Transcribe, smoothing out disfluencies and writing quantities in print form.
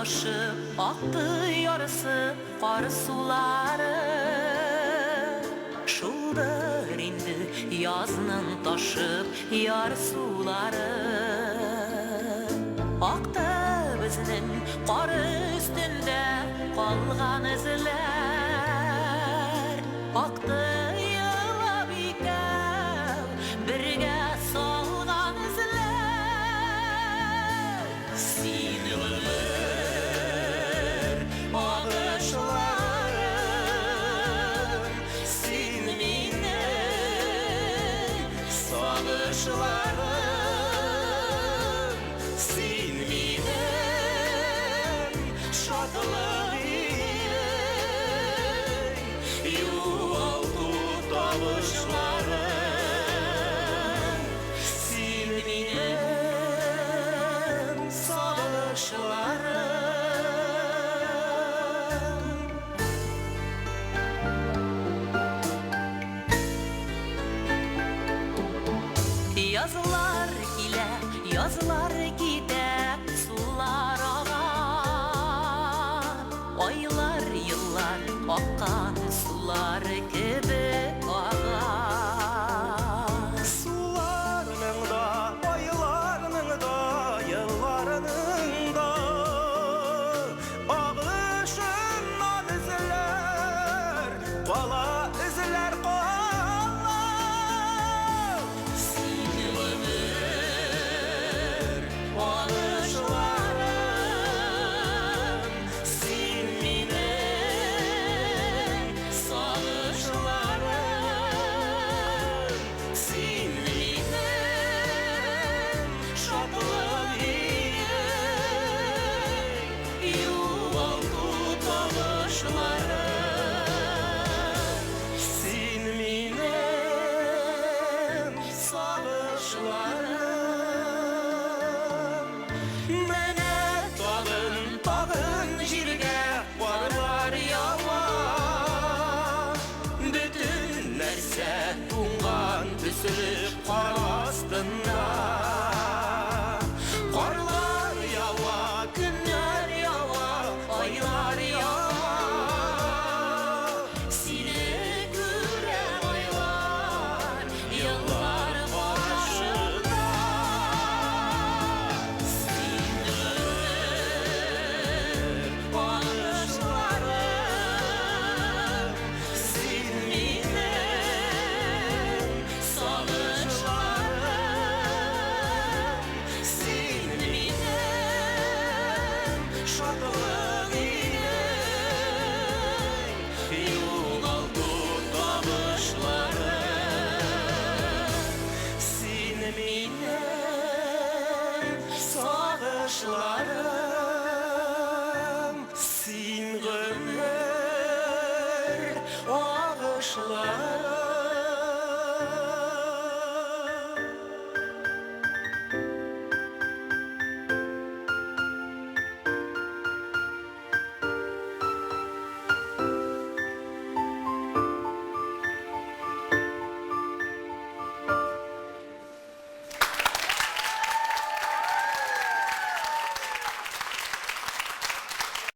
Ташып акты ярысы кар сулары. Шулдыр инде язның ташып ярсулары. Акты безнең кар өстендә калган эзләр. Акты елап икәү бергә салган эзләр. Син гомер агышларым, син минем сагышларым, син минем шатлык идең, югалту табышларым, син минем сагышларым. Язлар килә, язлар китә, сулар ага. Айлар, еллар аккан сулар кебек ага. Суларның да, айларның да, елларның да агышыннан эзләр кала, эзләр кала. Син гомер агышларым, син минем сагышларым, син минем шатлык идең, югалту табышларым. Син минем сагышларым. Менә тагын, тагын җиргә карлар ява. Бөтен нәрсә туңган төсле кар астында. Карлар ява, көннәр ява, айлар ява. Сине күрәм айлар, еллар каршында. Син гомер агышларым, син минем сагышларым, син минем Шатлык идең, югалту табышларым. Син минем сагышларым, син гомер агышларым.